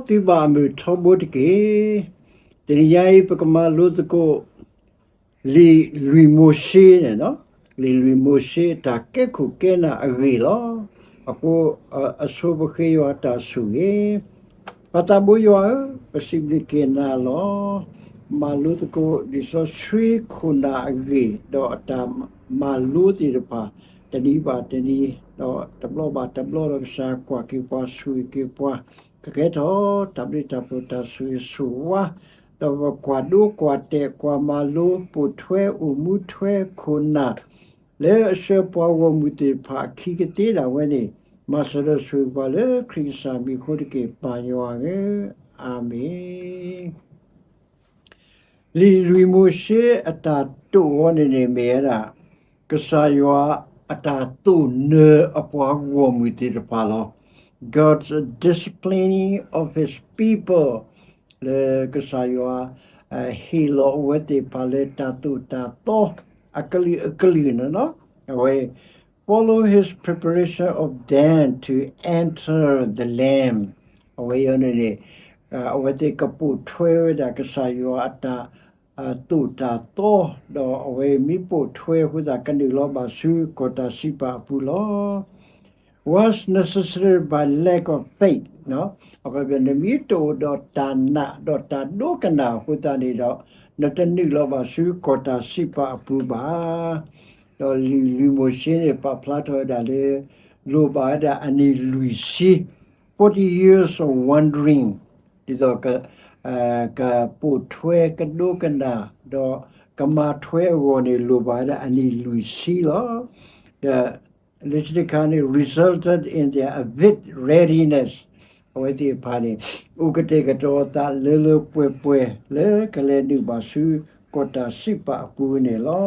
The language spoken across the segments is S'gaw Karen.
သုဘၣ်အမုာ်ထီဘိတက့ၢ်. တနံၤညါအံၤ ပကမၤလိသကိး လံာ်လွံၢ်မိၤၡ့န့ၣ်, လံာ်လွံၢ်မိၤၡ့အတၢ်ကဲခိၣ်ကဲနၢ်အဂ့ၢ်လီၤ. အဃိ အဆိပဃ့ယွၤတၢ်ဆိၣ်ဂ့ၤ, ပသးဘိယွၤဧၢ, ပစံးဘျုးက့ၤနၤလီၤ. မၤလိသကိးလံာ်စီဆှံခိၣ်နၢ်အဂ့ၢ် ဒီးအတၢ်မၤလိသ့ၣ်တဖၣ် တနံၤဘၣ်တနံၤ, ဒီးတဘျီဘၣ်တဘျီ ဒီးကစၢ်ကွၢ်က့ၤပှၤ ဆိၣ်ဂ့ၤက့ၤပှၤ, ကကဲထီၣ်တၢ်ဘျုးတၢ်ဖှိၣ် တၢ်ဆိၣ်ဂ့ၤဆိၣ်ဝါ, ဒီးပကွၢ်ဒိကွၢ်တဲာ် ကွၢ်မၤလိ ပိာ်ထွဲအိၣ်မူထွဲခိၣ်နၢ် လၢအဆှၢပှၤဂီၢ်မုၢ်သ့ၣ်တဖၣ်အခံကသ့ဒၣ်ဝဲန့ၣ်, မၤစၢၤဒီးဆိၣ်ဂ့ၤပှၤလၢခရံာ်ကစၢ်မံၤအဃိတက့ၢ် ပၢ်ယွၤဧၢ, အၤမ့ၣ်. လံာ်လွံၢ်မိၤၡ့အတၢ်တိာ်အီၤန့ၣ်န့ၣ် မ့ၢ်ဝဲဒၣ် ကစၢ်ယွၤအတၢ်သိၣ်နၢၤအပှၤဂီၢ်မုၢ်သ့ၣ်တဖၣ်လီၤ. God's disciplining of his people, လၢကစၢ်ယွၤ ဟ့ၣ်လီၤအဝဲသ့ၣ်တဖၣ်လၢတၢ်သိၣ်တၢ်သီ အကလုာ်အကလုာ်န့ၣ်လီၤ. အဝဲ follow his preparation of them to enter the land, အဝဲအံၤန့ၣ်န့ၣ် အဝဲသ့ၣ်ကပိာ်ထွဲဝဲဒၣ်ကစၢ်ယွၤအတၢ် သိၣ်တၢ်သီ, ဒီးအဝဲမ့ၢ်ပိာ်ထွဲအဃိသတး ကနုာ်လီၤဘၣ်ဆူကီၢ်တၢ်စံးပာ်အပူၤလီၤ. Was necessary by lack of faith, အခီပညီ နမ့ၢ်တအိၣ်ဒီးတၢ်နာ်ဒီးတၢ်ဒိကနၣ်အဃိသတးန့ၣ်ဒီး နတနုာ်လီၤဘၣ်ဆူကီၢ်တၢ်စံးပာ်အပူၤဘၣ်. ဒီးလံာ်လွံၢ်မိၤၡ့န့ၣ် ပာ်ဖျါထီၣ်ဝဲဒၣ်လၢ လိၣ်ဘၣ်ဝဲဒၣ်အနံၣ်လွံၢ်ဆံ, forty years of wandering, ဒ်သိး ကပိာ်ထွဲကဒိကနၣ် ဒီးကမၤထွဲအဂီၢ်န့ၣ် လိၣ်ဘၣ်ဝဲဒၣ်အနံၣ်လွံၢ်ဆံလီၤ. ဒီးလၢခံတခါန့ၣ် resulted in their vivid readiness, အဝဲသ့ၣ်တဖၣ်န့ၣ် အိၣ်ကတဲာ်ကတီၤအသးလၢလၢပှဲၤပှဲၤ လၢကလဲၤနုာ်ဘၣ်ဆူကီၢ်တၢ်စံးပာ်အပူၤန့ၣ်လီၤ.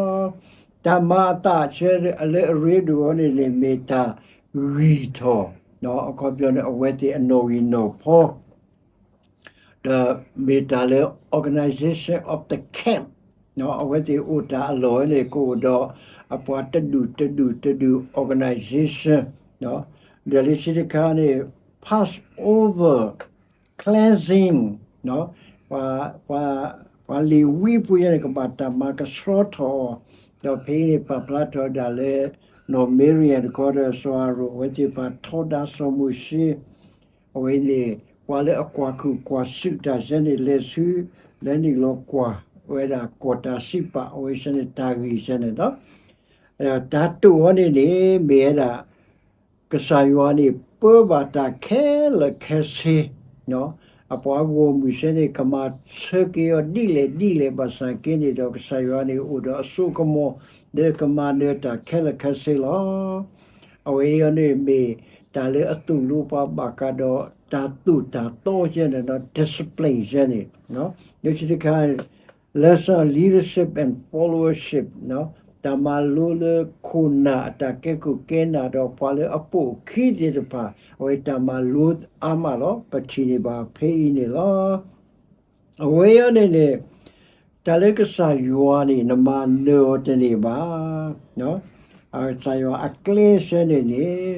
တၢ်မၤအသးဆၢအလၢအရ့ဒိၣ်အီၤန့ၣ်န့ၣ် မ့ၢ်တၢ်ဂံၢ်ထီၣ်, အခီပညီန့ၣ် အဝဲသ့ၣ်အနီၣ်ဂံၢ်နီၣ်ဖီ ဒီးမ့ၢ်တၢ်လၢ organization of the camp, အဝဲသ့ၣ်အိၣ်တၢ်အလီၢ်ဝဲန့ၣ် ကအိၣ်ဒီးအပှၤတဒူၣ်တဒူၣ်တဒူၣ် organization, ဒီးလၢခံတခါန့ၣ် Passover, cleansing, ပှၤလ့ၤဝံဖိယဲန့ၣ် ကဘၣ်တၢ်မၤကဆှီထီၣ်အီၤ, ဒီးဖဲအံၤန့ၣ် ပာ်ဖျါထီၣ်ဒၣ်လၢ နီၢ်မံရံယၤ တခီဒီးစီၤအၤရိၣ် အဝဲသ့ၣ်တဖၣ်ထီဒါစီၤမိၤၡ့, အဝဲန့ၣ် ပှၤလၢအကွၢ်ခုၣ်ကွၢ်စူၣ်တၢ်စဲန့ၣ် လဲၤဆူ လဲၤနုာ်လီၤကွၢ်ဝဲဒၣ်ကီၢ်တၢ်စံးပာ်အဝဲစဲန့ၣ် တၢ်ဂ့ၢ်စဲန့ၣ်ဒီး တၢ်တိာ်အီၤန့ၣ်န့ၣ် မ့ၢ်ဝဲဒၣ် ကစၢ်ယွၤန့ၣ် ပၢဘၣ်တၢ်ခဲလၢာ်ခဲဆ့ အပှၤဂီၢ်မုၢ်စဲန့ၣ် ကမၤဆၢက့ၤအီၤဒ်လဲၣ်ဒ်လဲၣ်ဘၣ်ဆၣ်က့န့ၣ်ဒီး ကစၢ်ယွၤန့ၣ် အိၣ်ဒီးအစိကမီၤ လၢကမၤနၢၤတၢ်ခဲလၢာ်ခဲဆ့လီၤ. အဝဲအံၤန့ၣ်မ့ၢ်တၢ်လၢအသိၣ်လိပှၤဘၣ်ဃးဒီးတၢ်သိၣ်တၢ်သီယဲန့ၣ်ဒီး discipline ယဲန့ၣ်, လၢခံတခါ lesson leadership and followership, တၢ်မၤလိလၢခိၣ်နၢ်အတၢ်ကဲခိၣ်ကဲနၢ်ဒီးပှၤလၢအပိာ်အခံသ့ၣ်တဖၣ် အဝဲတၢ်မၤလိအါမးလီၤ. ပထံၣ်န့ၢ်ဘၣ်ဖဲအံၤန့ၣ်လီၤ. အဝဲအံၤန့ၣ်န့ၣ် တၢ်လၢကစၢ်ယွၤန့ၣ် နမၤနၢၤအီၤတန့ၢ်ဘၣ်. ကစၢ်ယွၤအကျဲစဲန့ၣ်န့ၣ်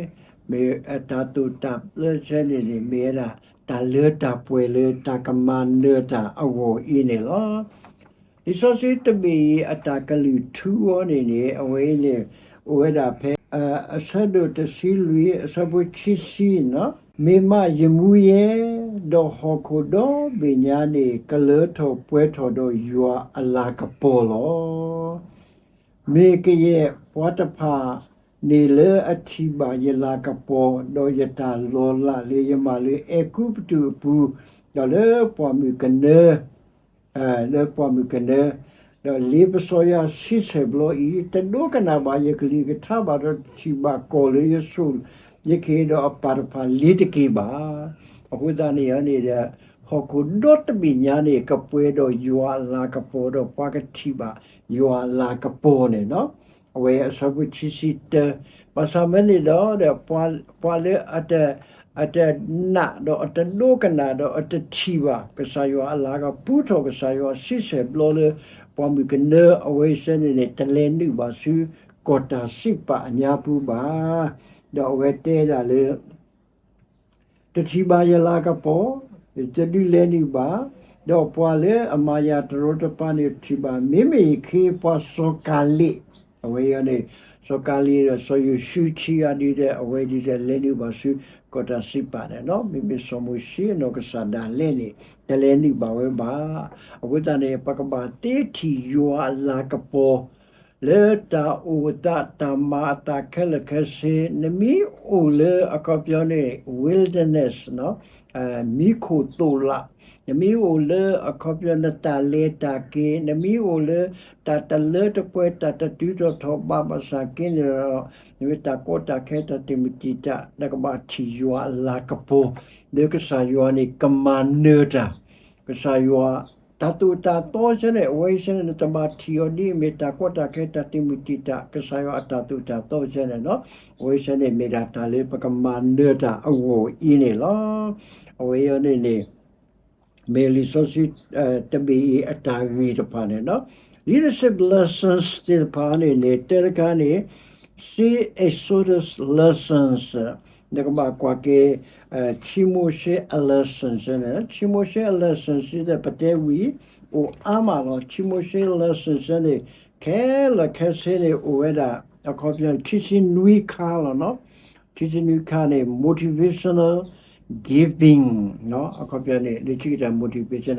မ့ၢ်တၢ်သိၣ်တၢ်သီစဲန့ၣ်န့ၣ် မ့ၢ်ဝဲဒၣ် တၢ်လၢတၢ်ပှဲၤလၢတၢ်ကမၤနၢၤတၢ်အဂီၢ်အံၤန့ၣ်လီၤ. လံာ်စီဆှံတဘ့ၣ်အံၤ အတၢ်ကလုၢ်ထူအီၤန့ၣ်န့ၣ် အဝဲအံၤန့ၣ် အိၣ်ဝဲဒၣ်ဖဲ အဆၢဒိၣ်တဆံလွံၢ် အဆၢဖိခံဆံန့ၣ်, မ့ၢ်မးယမူယဲ, ဒီးဟီၣ်ခိၣ်ဒီဘ့ၣ်ညါန့ၣ် ကလၢထီၣ်ပှဲၤထီၣ်ဒီးယွၤအလၤကပီၤလီၤ. မ့ၢ်ကယဲၢ်ပှၤတဖၣ်န့ၣ်လၢအထံၣ်ဘၣ်ယလၤကပီၤ, ဒီးယတၢ်လီၤလးလၢယမၤလၢအဲၤကူပတူးအပူၤ, ဒီးလၢပှၢ်မုၢ်ကနၢ လၢပှၢ်မုၢ်ကနၢ, ဒီးလ့ပစီယၤဆံဆဲၣ်ဘျီအံၤ, တဒိကနၣ်ဘၣ်ယကလုၢ်ကထါဘၣ်, ဒီးတထံၣ်ဘၣ်ကီၢ်လၢယဆိၣ်ယက့ၤဒီးအပၢ်တဖၣ်လ့ၤတက့ၢ်ဘၣ်. အဃိသတးန့ၣ်န့ၣ်ဒီး ဟီၣ်ခိၣ်ဒီတဘ့ၣ်ညါန့ၣ် ကပှဲၤဒီးယွၤအလၤကပီၤ, ဒီးပှၤကထံၣ်ဘၣ်ယွၤအလၤကပီၤန့ၣ်လီၤ. အဝဲအဆၢဖိခံဆံတၢ, ဘၣ်ဆၣ်မ့ၢ်န့ၣ်ဒီး ပှၤလၢအတနာ်ဒီးအတဒိကနၣ်ဒီးအတထံၣ်ဘၣ် ကစၢ်ယွၤအလၤကပီၤ, ပူထီၣ်ကစၢ်ယွၤဆံဆဲၣ်ဘျီလၢပှၢ်မုၢ်ကနၢ အဝဲစဲန့ၣ်န့ၣ် တလဲၤနုာ်ဘၣ်ဆူကီၢ်တၢ်စံးပာ်အညါပူၤဘၣ်. ဒီးအဝဲတဲဒၣ်လၢ တထံၣ်ဘၣ်ယလၤကပီၤ, တဒုးလဲၤနုာ်ဘၣ်, ဒီးပှၤလၢအမၤယၤတရီတပါန့ၣ်ထံၣ်ဘၣ်, မ့မ့ၢ်ခ့ပှၤစီၤကၤလ့း, အဝဲအံၤန့ၣ် စီၤကၤလ့းဒီးစီၤယိၤၡူထံဂၤဒ်ဒီး အဝဲဒ်ဒီးလဲၤနုာ်ဘၣ်ဆူ ကီၢ်တၢ်စံးပာ်န့ၣ်လီၤ. မ့မ့ၢ်စီၤမိၤၡ့နီၢ်ကစၢ်ဒၣ်လဲာ်န့ၣ် တလဲၤနုာ်ဘၣ်ဝဲဘၣ်. အဃိသတးန့ၣ် ပကဘၣ်သ့ထံၣ်ယွၤအလၤကပီၤ လၢတၢ်အိၣ်အသးတၢ်မၤအသးခဲလၢာ်ခဲဆ့, နမ့ၢ်အိၣ်လၢအခီပညီန့ၣ် wilderness မံခိၣ်သိၣ်လး, နမ့ၢ်အိၣ်လၢအခီပညီနတၢ်လဲၤတၢ်က့ၤ, နမ့ၢ်အိၣ်လၢတၢ်တလၢတပှဲၤတၢ်တတုၤထီၣ်ထီၣ်ဘးဘၣ်ဆၣ်က့န့ၣ်ဒီး နမ့ၢ်တၢ်ကီတၢ်ခဲတၢ်တမုာ်တံာ်တာ် နကဘၣ်ထံၣ်ယွၤအလၤကပီၤ လၢကစၢ်ယွၤန့ၣ် ကမၤနၢၤတၢ်, ကစၢ်ယွၤ တၢ်သိၣ်တၢ်သီဆၢန့ၣ် အဝဲဆၢန့ၣ် နတဘၣ်ထံၣ်အီၤဒ်အမ့ၢ်တၢ်ကီတၢ်ခဲတၢ်တမုာ်တံာ်တာ် ကစၢ်ယွၤအတၢ်သိၣ်တၢ်သီဆၢန့ၣ်လီၤ. အဝဲဆၢန့ၣ်မ့ၢ်ဒၣ်တၢ်လၢပကမၤနၢၤတၢ်အဂီၢ်အံၤန့ၣ်လီၤ. အဝဲအံၤန့ၣ်န့ၣ် မ့ၢ်လံာ်စီဆှံ တဘ့ၣ်အံၤအတၢ်ဂ့ၢ်တဖၣ်န့ၣ်လီၤ. Leadership lessons သ့ၣ်တဖၣ်န့ၣ်န့ၣ် တၢတခါန့ၣ် see Exodus lessons နကဘၣ်ကွၢ်က့ၤ ဆံမိၤၡ့အ lessons န့ၣ်, ဆံမိၤၡ့အ lessons ဒီးပတဲဝံၤ အိၣ်အါမးလီၤ. ဆံမိၤၡ့ lessons န့ၣ် ခဲလၢာ်ခဲဆ့န့ၣ် အိၣ်ဝဲဒၣ် အခီပညီ ခံဆံနွံခါလီၤ. ခံဆံနွံခါန့ၣ် motivational giving အခီပညီန့ၣ် လၢခံကတၢၢ် motivation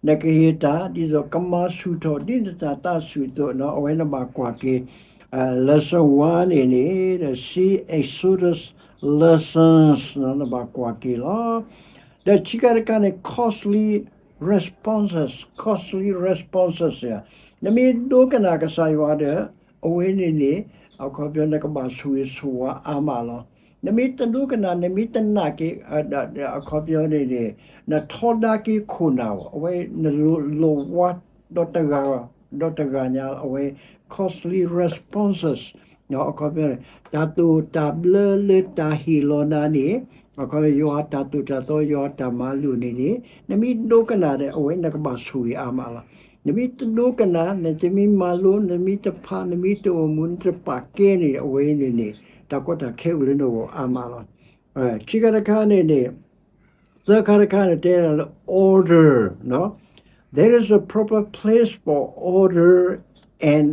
နကဟ့ၣ်တၢ် ဒ်သိးကမၤဆူၣ်ထီၣ်ဒ်နတၢ်သးဆူၣ်အသိး အဝဲနဘၣ်ကွၢ်က့ၤ lesson one န့ၣ်န့ၣ် see Exodus lessons နဘၣ်ကွၢ်က့ၤလီၤ. ဒီးခံခါတခါန့ၣ် costly responses, costly responses နမ့ၢ်ဒိကနၣ်ကစၢ်ယွၤဒီး အဝဲန့ၣ်န့ၣ် အခီပညီနကဘၣ်ဆိၣ်ဂ့ၤဆိၣ်ဝါအါမးလီၤ. နမ့ၢ်တဒိကနၣ် နမ့ၢ်တနာ်က့ၤ အခီပညီန့ၣ်န့ၣ် နထီဒါက့ၤခိၣ်နၢ်အီၤ အဝဲနလိၣ်ဝါဒီးတဂၤ ဒီးတဂၤညါ အဝဲ costly responses အခီပညီန့ၣ် တၢ်သိၣ်တၢ်ဘျၢလၢတၢ်ဟ့ၣ်လီၤနၤန့ၣ် အခီပညီ ယွၤတၢ်သိၣ်တၢ်သီ ယွၤတၢ်မၤလိာ်န့ၣ်န့ၣ် နမ့ၢ်ဒိကနၣ်ဒီး အဝဲနကဘၣ်ဆိၣ်ဂ့ၤအါမးလီၤ. နမ့ၢ်တဒိကနၣ် နတမ့ၢ်မၤလိ နမ့ၢ်တဖး နမ့ၢ်တအိၣ်မူ နတပာ်ကဲန့ၣ် အဝဲန့ၣ်န့ၣ် တၢ်ကီတၢ်ခဲအိၣ်လၢနဂီၢ်အါမးလီၤ. ခံခါတခါန့ၣ်န့ၣ် သၢခါတခါန့ၣ် တဲလၢ order နီၤ There is a proper place for order and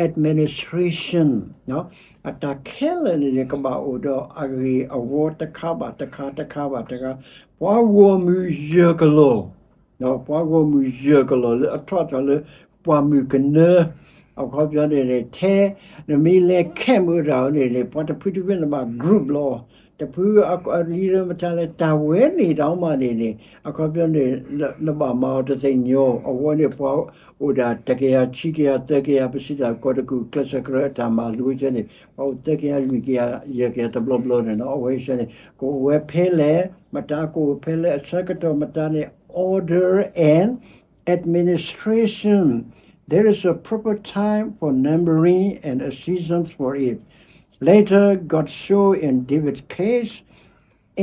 administration နီၤ အတၢ်ခဲလၢာ်န့ၣ်န့ၣ် ကဘၣ်အိၣ်ဒီးအဂ့ၢ်အဝီတခါဘၣ်တခါ တခါဘၣ်တခါ ပှၤဂီၢ်မုၢ်ယဲၢ်ကလီၢ် ပှၤဂီၢ်မုၢ်ယဲၢ်ကလီၢ်လၢအထီၣ်ထီၣ်လၢ ပှၤမုၢ်ကနၢ အခီပညီန့ၣ်န့ၣ် ထဲနမ့ၢ်လဲၤခဲမုၢ်တၢ်န့ၣ်န့ၣ် ပှၤတဖုတဖုန့ၣ်ဘၣ် group လီၤ တဖုအလံၤမတၤလဲၣ် တၢ်ဝဲန့ၣ်တၢ်မးန့ၣ်န့ၣ် အခီပညီန့ၣ် နဘၣ်မၤအီၤတသ့ၣ်ညိ အဝဲန့ၣ် ပှၤအိၣ်ဒၣ်တကယၤ ခံကယၤ သၢကယၤ ပစံးတၢ်ကီၢ်တကူၣ် ကျဲးစၢးကြၢးအတၢ်မၤလိဆၢန့ၣ် ပှၤအိၣ်သၢကယၤ လွံၢ်ကယၤ ယဲၢ်ကယၤတဘျီဘျီန့ၣ်နီၤ အဝဲဆၢန့ၣ် ကအိၣ်ဝဲဖဲလဲၣ် မတၤကအိၣ်ဖဲလဲၣ် အဆၢကတီၢ်မတၤန့ၣ် order and administration, there is a proper time for numbering and a season for it. Later, God show in David's case,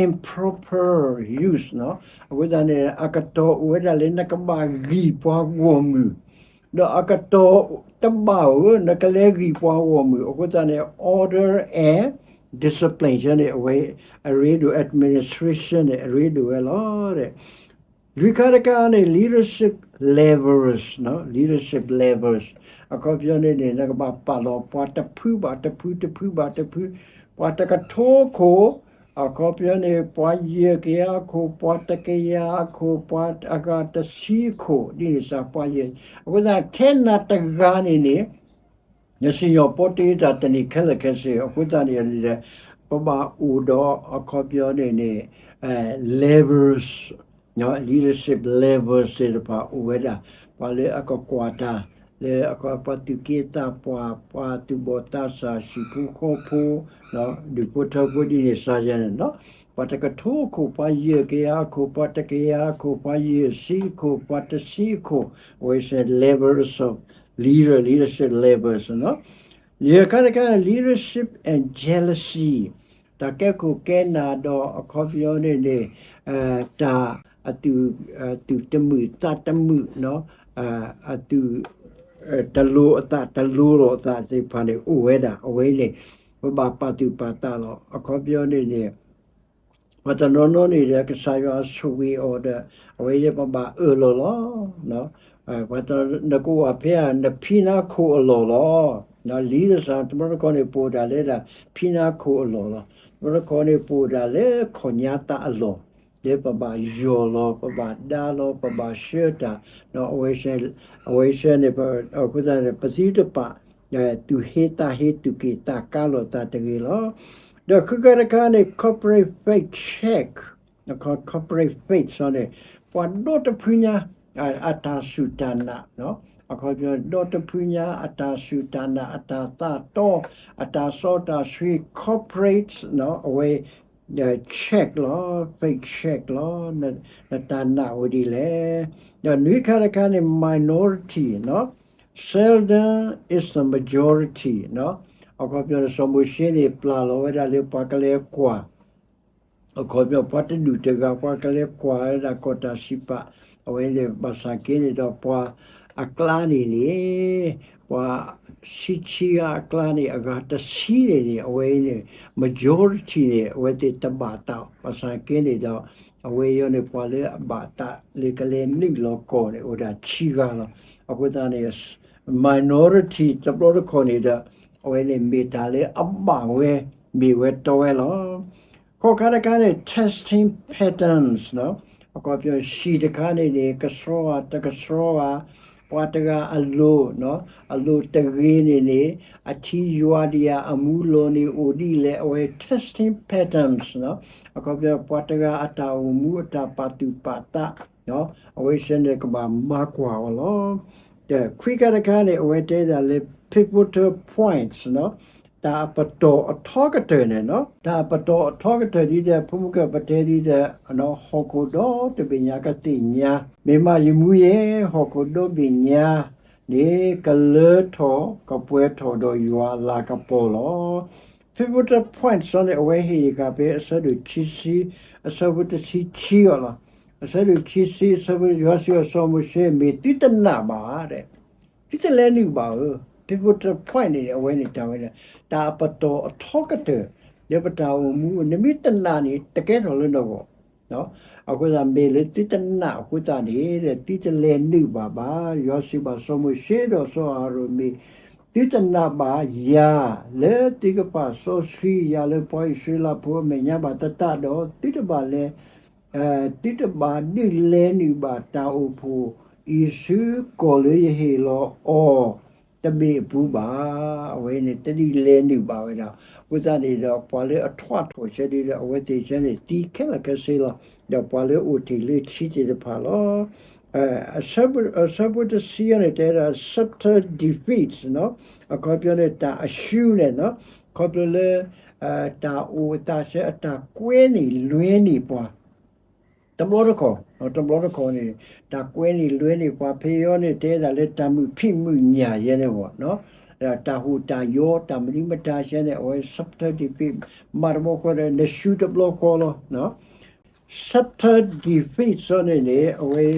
improper use နီၤ အဃိသတးန့ၣ် အကတီၢ်အိၣ်ဝဲဒၣ်လၢနကဘၣ်ဂံၢ်ပှၤဂီၢ်မုၢ် ဒီးအကတီၢ်တဘၣ်ဧိၤ နကလဲၤဂံၢ်ပှၤဂီၢ်မုၢ် အဃိသတးန့ၣ် order and discipline န့ၣ် အဝဲအရ့ဒိၣ် administration န့ၣ် အရ့ဒိၣ်ဝဲလီၤ လွံၢ်ခါတခါန့ၣ် leadership levels နီၤ leadership levels အခီပညီန့ၣ်န့ၣ် နကဘၣ်ပာ်လီၤပှၤတဖုဘၣ်တဖု တဖုဘၣ်တဖု ပှၤတကထိခိၣ် အခီပညီန့ၣ် ပှၤယဲၢ်ကယၤအခိၣ် ပှၤတကယၤအခိၣ် ပှၤအဂၤတဆံအခိၣ် ဒ်န့ၣ်စ့ၢ်ပှၤယဲၢ် အဃိသတး ထဲနၤတဂၤန့ၣ်န့ၣ် နစံၣ်ညီၣ်ပီတ့တၢ်တန့ၢ်ခဲလၢာ်ခဲဆ့ အဃိသတးန့ၣ် ပဘၣ်အိၣ်ဒီးအခီပညီန့ၣ်န့ၣ် levels leadership levels သ့ၣ်တဖၣ်အိၣ်ဝဲဒၣ် ပှၤလၢအကကွၢ်တၢ် လၢပှၤသူၣ်က့သးပှၢ် ပှၤသူၣ်ဘီၣ်သးစၢ် ဟံၣ်ဖိဃီဖိ ဒူၣ်ဖိထၢဖိဒ်န့ၣ်စ့ၢ်န့ၣ်လီၤ ပှၤတကထိခိၣ် ပှၤယဲၢ်ကယၤအခိၣ် ပှၤတကယၤအခိၣ် ပှၤယဲၢ်ဆံအခိၣ် ပှၤတဆံအခိၣ် အဝဲစ့ၢ် levels of leader, leadership levels နီၤ ယဲၢ်ခါတခါ leadership and jealousy တၢ်ကဲခိၣ်ကဲနၢ်ဒီးအခီပညီန့ၣ်န့ၣ် တၢ်အသူၣ် သူၣ်တမုာ်သးတမုာ် အသူၣ် တလိၤအသးတလိၤလိာ်အသးသ့ၣ်တဖၣ်န့ၣ် အိၣ်ဝဲဒၣ် အဝဲန့ၣ် ပဘၣ်ပာ်သူၣ်ပာ်သးလီၤ အခီပညီန့ၣ်န့ၣ် ပှၤတနီၤနီၤန့ၣ်ဒီး ကစၢ်ယွၤဆိၣ်ဂ့ၤအီၤဒီး အဝဲယဲပဘၣ်အၢၣ်လီၤလီၤ. ပှၤတနီၤ နကအိၣ်ဖဲဧါ နဖံနါခိၣ်အလီၢ်လီၤ. လံာ်စၢ်တဘျီတခီၣ်န့ၣ် ပအိၣ်ဒၣ်လၢဒၣ် ဖံနါခိၣ်အလီၢ်လီၤ. တဘျီတခီၣ်န့ၣ် ပအိၣ်ဒၣ်လၢခီၣ်ညါသးအလီၢ်, လၢပဘၣ်ယီၢ်လီၤ ပဘၣ်ဒါလီၤ ပဘၣ်ဆှၢတၢ်, အဝဲဆၢန့ၣ် အဃိသတးန့ၣ် ပသုတပာ် သူၣ်ဟ့သးဟ့ သူၣ်က့ၣ်သးကါလိာ်သးတဂ့ၤလီၤ. ဒီးဃုခါတခါန့ၣ် corporate faith check, corporate faith န့ၣ် ပှၤဒီတဖုညါ အတၢ်စူၢ်တၢ်နာ်, အခီပညီ ဒီတဖုညါ အတၢ်စူၢ်တၢ်နာ် အတၢ်သးတီ အတၢ်စီတၢ်ဆှံ corporate အဝဲ check လီၤ, faith check လီၤ. နတၢ်နာ်အိၣ်ဒ်လဲၣ်. ဒီးနွံခါတခါန့ၣ် minority, seldom is the majority, အခီပညီ စီၤမိၤၡ့န့ၣ် ပျၢ်လီၤဝဲဒၣ်လၢပှၤကလဲၤကွၢ် အခီပညီ ပှၤတဒူၣ်တဂၤ ပှၤကလဲၤကွၢ်ဝဲဒၣ်ကီၢ်တၢ်စံးပာ်, အဝဲန့ၣ် ဘၣ်ဆၣ်က့န့ၣ်ဒီး ပှၤအကျါန့ၣ်န့ၣ် ပှၤဆံဆံဂၤအကျါန့ၣ် အဂၤတဆံန့ၣ်န့ၣ် အဝဲန့ၣ် majority န့ၣ် အဝဲသ့ၣ်တဘၣ်သး ဘၣ်ဆၣ်က့န့ၣ်ဒီး အဝဲအံၤန့ၣ် ပှၤလၢအဘၣ်သးလၢကလဲၤနုာ်လီၤကီၢ်န့ၣ် အိၣ်ဒၣ်ဆံဂၤလီၤ. အဃိသတးန့ၣ် minority တဘျီတခီၣ်န့ၣ်ဒီး အဝဲန့ၣ်မ့ၢ်တၢ်လၢအဘၣ်ဝဲ မ့ၢ်ဝဲတီဝဲလီၤ. ဃိးခါတခါန့ၣ် testing patterns, အခီပညီ ဟံၣ်တခါန့ၣ်န့ၣ် ကဆှီဧါ တကဆှီဧါ, ပှၤတဂၤအလိၤ အလိၤတဂ့ၤန့ၣ်န့ၣ် အထံယွၤဒံးဧါ အမူလီၤန့ၣ်အိၣ်ဒ်လဲၣ် အဝဲ testing patterns, အခီပညီ ပှၤတဂၤအတၢ်အိၣ်မူ အတၢ်ပာ်သူၣ်ပာ်သး အဝဲဆၢန့ၣ်ကဘၣ်မၤကွၢ်အီၤလီၤ. ဒီးခွံခါတခါန့ၣ် အဝဲတဲဒၣ်လၢ pivotal points, တၢ်အပတီၢ်အထီကတၢၢ်န့ၣ်, တၢ်အပတီၢ်အထီကတၢၢ်ဒ်ဒီး ဖိမုၣ်ကပတဲဒ်ဒီး ဟီၣ်ခိၣ်ဒီတဘ့ၣ်ညါကသ့ၣ်ညါ, မ့ၢ်မးယမူယဲ ဟီၣ်ခိၣ်ဒီဘ့ၣ်ညါန့ၣ် ကလၢထီၣ် ကပှဲၤထီၣ်ဒီးယွၤအလၤကပီၤလီၤ. Pivotal points န့ၣ် အဝဲဟ့ၣ်ယကၤဖဲအဆၢဒိၣ်ခံဆံ အဆၢဖိတဆံခံအီၤလီၤ. အဆၢဒိၣ်ခံဆံ အဆၢဖိ ယွၤစံးဘၣ်စီၤမိၤၡ့ မ့ၢ်သုတနာ်ဘၣ် သုတလဲၤနုာ်ဘၣ်ဧၢ, pivotal point န့ၣ် အဝဲန့ၣ်တၢ်ဝဲန့ၣ် တၢ်အပတီၢ်အထီကတၢၢ် လၢပတၢ်အိၣ်မူ နမ့ၢ်တနာ်န့ၣ် တကဲထီၣ်လၢနဂီၢ်. အဃိသတး မ့ၢ်လၢသုတနာ်အဃိသတးန့ၣ် သုတလဲၤနုာ်ဘၣ်ဘၣ်. ယွၤစံးဘၣ်စီၤမိၤၡ့ဒီးစီၤအၤဟရိၣ် မ့ၢ်သုတနာ်ဘၣ်ယၤ လၢသုကပာ်စီဆှံယၤလၢပှၤအံၣ်စရ့လးဖိအမဲာ်ညါဘၣ်သတးဒီး သုတဘၣ်လဲၤ သုတဘၣ်ဒုးလဲၤနုာ်ဘၣ်တၢ်အိၣ်ဖှိၣ်အံၤဆူကီၢ်လၢယဟ့ၣ်လီၤအီၤတဘ့ၣ်အပူၤဘၣ်. အဝဲန့ၣ်တဒုးလဲၤနုာ်ဘၣ်ဝဲဒၣ်. အဃိသတးန့ၣ်ဒီး ပှၤလၢအထွးထီၣ်ဆၢဒ်ဒီး အဝဲသ့ၣ်ဆၢန့ၣ် သံခဲလၢာ်ခဲဆ့လီၤ. ဒီးပှၤလၢအအိၣ်တ့ၢ်လၢခံသ့ၣ်တဖၣ်လီၤ. အဆၢဖိတဆံအံၤန့ၣ် တဲဒၣ် subtle defeats, အခီပညီန့ၣ် တၢ်အရှုံးန့ၣ်, ခီဖျိလၢ တၢ်အိၣ်အသးဆၢအတၢ်ကွဲန့ၢ်လွဲန့ၢ်ပှၤ တဘျီတခီၣ်, တဘျီတခီၣ်န့ၣ် တၢ်ကွဲန့ၢ်လွဲန့ၢ်ပှၤ ဖဲအံၤန့ၣ် တဲဒၣ်လၢတၢ်မုာ်ဖံးမုာ်ညၣ်ယဲန့ၣ်ဘၣ်, တၢ်ဟူးတၢ်ယီၤ တၢ်မနုၤမတၤဆၢန့ၣ် အဝဲ subtle defeat မၤတဘျီဃီဒီး နရှုံးတဘျီဃီလီၤ. Subtle defeat န့ၣ်န့ၣ် အဝဲ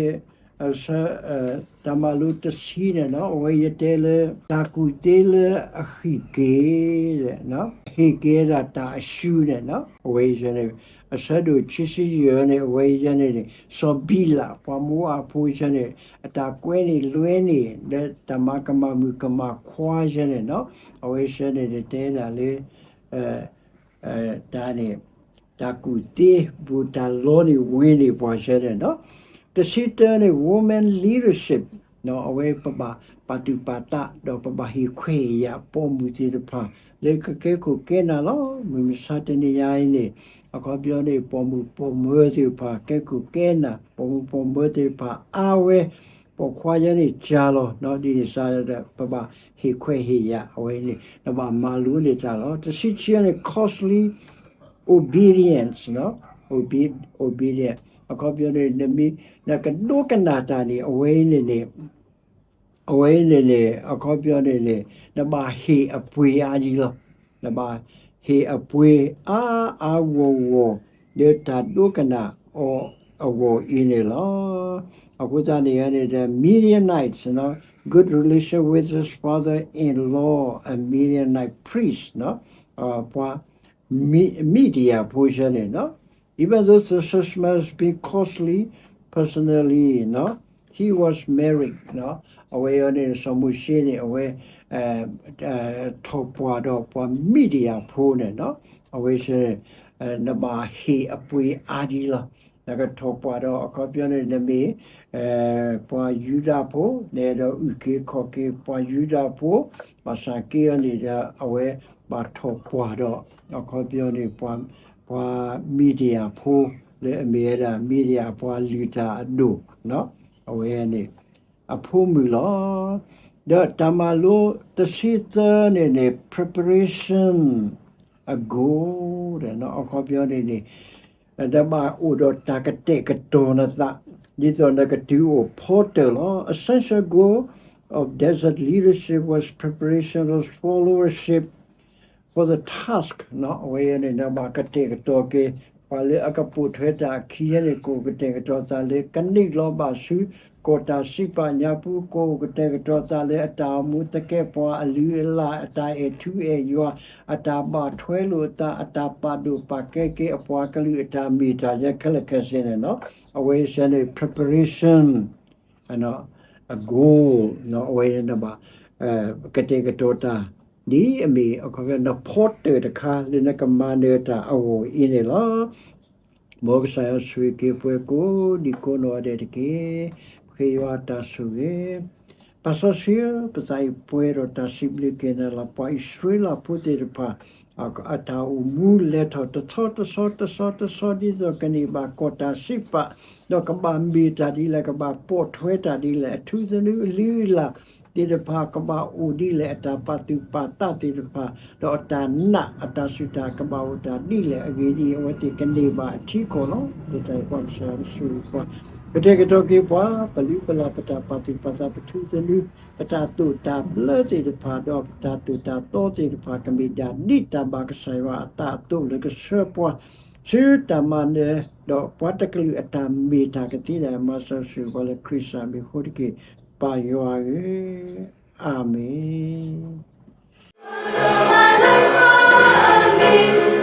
တၢ်မၤလိတဆံန့ၣ် အဝဲယတဲလၢ တၢ်ကူၣ်သ့လၢအဟံၣ်က့ၤ ဟ့ၣ်က့ၤဒၣ်တၢ်အရှုံးန့ၣ်, အဝဲန့ၣ် အဆၢဒိၣ်ခံဆံယဲၢ်န့ၣ် အဝဲယဲန့ၣ်န့ၣ် စီၤဘံလး ပှၤမိအးဖိယဲန့ၣ် အတၢ်ကွဲန့ၢ်လွဲန့ၢ် လၢတၢ်မၤကမၣ်မုၣ်ကမၣ်ခွါယဲန့ၣ်, အဝဲဆၢန့ၣ်န့ၣ် တဲဒၣ်လၢ တၢ်န့ၣ် တၢ်ကူၣ်သ့ဘူးတၢ်လီန့ၢ်ဝ့ၤန့ၢ်ပှၤဆၢန့ၣ်, တဆံတၢန့ၣ် women leadership အဝဲပဘၣ်ပာ်သူၣ်ပာ်သး ဒီးပဘၣ်ဟ့ၣ်ခွဲးယာ်ပိာ်မုၣ်သ့ၣ်တဖၣ် လၢကကဲခိၣ်ကဲနၢ်လီၤ. မုၢ်မဆါတနံၤညါအံၤန့ၣ် အခီပညီန့ၣ် ပိာ်မုၣ်ပိာ်မၢၤသ့ၣ်တဖၣ် ကဲခိၣ်ကဲနၢ် ပိာ်မုၣ်ပိာ်မၢၤသ့ၣ်တဖၣ်အါဝဲ ပိာ်ခွါယဲန့ၣ်ကၢ်လီၤ. ဒ်န့ၣ်စ့ၢ်ဒီး ပဘၣ်ဟ့ၣ်ခွဲးဟ့ၣ်ယာ် အဝဲန့ၣ် နဘၣ်မၤလိန့ၢ်တၢ်လီၤ. တဆံခံန့ၣ် costly obedience, obedience အခီပညီန့ၣ် နမ့ၢ် နကဒိကနၣ်တၢ်န့ၣ် အဝဲအံၤန့ၣ်န့ၣ် အဝဲအံၤန့ၣ်န့ၣ် အခီပညီန့ၣ်န့ၣ် နဘၣ်ဟ့ၣ်အပှ့ၤအါယံၤလီၤ. နဘၣ်ဟ့ၣ်အပှ့ၤအါအါဂီၢ်ဂီၢ် လၢတၢ်ဒိကနၣ်အီၤအဂီၢ်အံၤန့ၣ်လီၤ. အဃိသတးန့ၣ်န့ၣ် the Midianite, good relation with his father-in-law, a Midianite priest, ပှၤ Midian ဖိဆၢန့ၣ် even though Joseph Smith has been costly personally, he was married, အဝဲအံၤန့ၣ် စီၤမိၤၡ့န့ၣ် အဝဲ ထီၣ်ပှၢ်ဒီးပှၤမံၤဒယၣ်ဖိန့ၣ်, အဝဲ နဘၣ်ဟ့ၣ်အပှ့ၤအါဒံးလီၤ. နကထီၣ်ပှၢ်ဒီး အခီပညီန့ၣ် နမ့ၢ် ပှၤယူဒၤဖိ နအဲၣ်ဒိးအုၣ်က့ၤခီၣ်က့ၤပှၤယူဒၤဖိ ဘၣ်ဆၣ်က့အီၤန့ၣ်ဒီး အဝဲဘၣ်ထီၣ်ပှၢ်ဒီး အခီပညီန့ၣ် ပှၤမံၤဒယၣ်ဖိ လၢအမ့ၢ်ဝဲဒၣ် မံၤဒယၣ်ပှၤလုၢ်တၢ်အဒိၣ် အဝဲန့ၣ် အဖိမုၣ်လီၤ. ဒီးတၢ်မၤလိတဆံသၢန့ၣ်န့ၣ် preparation အ goal အခီပညီန့ၣ်န့ၣ် နဘၣ်အိၣ်ဒီးတၢ်ကတဲာ်ကတီၤနသး ဒ်သိးနကတုၤအိၣ်ဖီတၢၢ်လီၤ. Essential goal of desert leadership was preparation of followership for the task အဝဲအံၤန့ၣ် နဘၣ်ကတဲာ်ကတီၤက့ၤ ပှၤလၢအကပိာ်ထွဲတၢ်အခံန့ၣ် ကအိၣ်ကတဲာ်ကတီၤသးလၢ ကန့ၢ်လီၤဘၣ်ဆူ ကီၢ်တၢ်စံးပာ်ညါပူၤ ကအိၣ်ကတဲာ်ကတီၤသးလၢ အတၢ်အိၣ်မူသကဲးပဝး အလုၢ်အလၢ် အတၢ်အဲၣ်ထူအဲၣ်ယွၤ အတၢ်ဘၣ်ထွဲလိာ်အသး အတၢ်ပာ်ဒိၣ်ပာ်ကဲက့ၤ အပှၤကလုာ်အတၢ်မ့ၢ်တၢ် ယဲခဲလၢာ်ခဲဆ့န့ၣ်လီၤ. အဝဲစ့ၢ်န့ၣ် preparation အ goal အဝဲန့ၣ်နဘၣ် ကတဲာ်ကတီၤတၢ် ဒ်အမ့ၢ်အခီပညီ နဖီတၢၢ်တခါလၢနကမၤနၢၤတၢ်အဂီၢ်အံၤန့ၣ်လီၤ. မ်ကစၢ်ယွၤဆိၣ်ဂ့ၤက့ၤပှၤကိးဒံးကိးနီၢ်ဂၤဒဲးတက့ၢ်. ပဃ့ယွၤအတၢ်ဆိၣ်ဂ့ၤ, ပၢ်စီဆှံဧၢ, ပသးအံၤပှဲၤဒီးတၢ်စံးဘျုးက့ၤနၤလီၤ. ပှၤအံၣ်စရ့လးဖိသ့ၣ်တဖၣ် အတၢ်အိၣ်မူလဲၤထီၣ်တဆီတဆီတဆီတဆီ ဒ်သိးကန့ၢ်ဘၣ်ကီၢ်တၢ်စံးပာ်, ဒီးကဘၣ်မ့ၢ်တၢ်ဒ်လဲၣ်, ကဘၣ်ပိာ်ထွဲတၢ်ဒ်လဲၣ်, အထူသနူအလုၢ်အလၢ်သ့ၣ်တဖၣ် ကဘၣ်အိၣ်ဒ်လဲၣ်, အတၢ်ပာ်သူၣ်ပာ်သးသ့ၣ်တဖၣ် ဒီးအတၢ်နာ်အတၢ်စူၢ်တၢ်ကဘၣ်အိၣ်တၢ်ဒ်လဲၣ်, အဂ့ၢ်ဒ်အံၤ, အဝဲသ့ၣ်ကန့ၢ်ဘၣ်အထံကီၢ်လီၤ. လၢတၢ်အံၤပှၤကစၢ်ယွၤကဆိၣ်ဂ့ၤပှၤ, ကတဲာ်ကတီၤက့ၤပှၤ, ပလုၢ်ပလၢ် ပတၢ်ပာ်သူၣ်ပာ်သး ပထူသနူ, ပတၢ်သိၣ်တၢ်ဘျၢသ့ၣ်တဖၣ် ဒီးပတၢ်သိၣ်တၢ်သီသ့ၣ်တဖၣ် ကမ့ၢ်ဒၣ်ဒ်တၢ်ဘၣ်ကစၢ်ယွၤအသးအသိးလၢကဆှၢပှၤ ဆူတၢ်မၤနၢၤ, ဒီးပှၤတကလုာ်အတၢ်မ့ၢ်တၢ်ကသ့ဒၣ် မၤစၢၤဆိၣ်ဂ့ၤပှၤလၢခရံာ်စၢ်မံၤအဃိတက့ၢ်, ပၢ်ယွၤဧၢ, အၤမ့ၣ်.